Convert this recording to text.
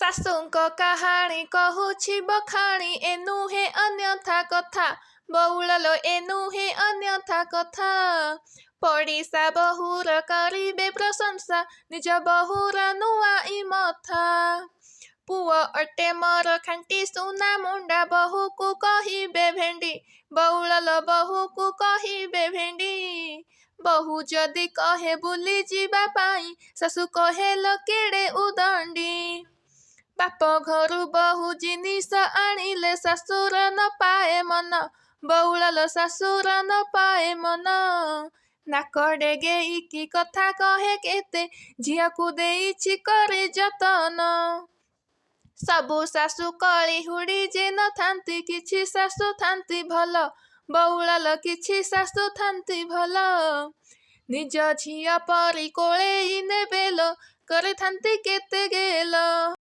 ଶାଶୁଙ୍କ କାହାଣୀ କହୁଛି ବଖାଣି, ଏ ନୁହେଁ ଅନ୍ୟଥା କଥା, ବଉଳଲୋ ଏ ନୁହେଁ ଅନ୍ୟଥା କଥା। ପଡ଼ିଶା ବୋହୂର କରିବେ ପ୍ରଶଂସା, ନିଜ ବୋହୂର ନୁଆଇଁ ମଥା। ପୁଅ ଅଟେ ମୋର ଖାଣ୍ଟି ସୁନା ମୁଣ୍ଡା, ବୋହୂକୁ କହିବେ ଭେଣ୍ଡି, ବଉଳଲୋ ବୋହୂକୁ କହିବେ ଭେଣ୍ଡି। ବୋହୂ ଯଦି କହେ ବୁଲି ଯିବା ପାଇଁ, ଶାଶୁ କହେ ଲୋ କେଡ଼େ ଉଦଣ୍ଡି। ବାପ ଘରୁ ବୋହୂ ଜିନିଷ ଆଣିଲେ ଶାଶୁର ନ ପାଏ ମନ, ବଉଳଲୋ ଶାଶୁର ନ ପାଏ ମନ। ନାକ ଡେଗେଇକି କଥା କହେ କେତେ, ଝିଅକୁ ଦେଇଛି କରି ଯତନ। ସବୁ ଶାଶୁ କଳି ହୁଡ଼ି ଯେ ନଥାନ୍ତି, କିଛି ଶାଶୁ ଥାନ୍ତି ଭଲ, ବଉଳଲୋ କିଛି ଶାଶୁ ଥାନ୍ତି ଭଲ। ନିଜ ଝିଅ ପରି କୋଳେଇ ନେବେ ଲୋ, କରିଥାନ୍ତି କେତେ ଗେଲ।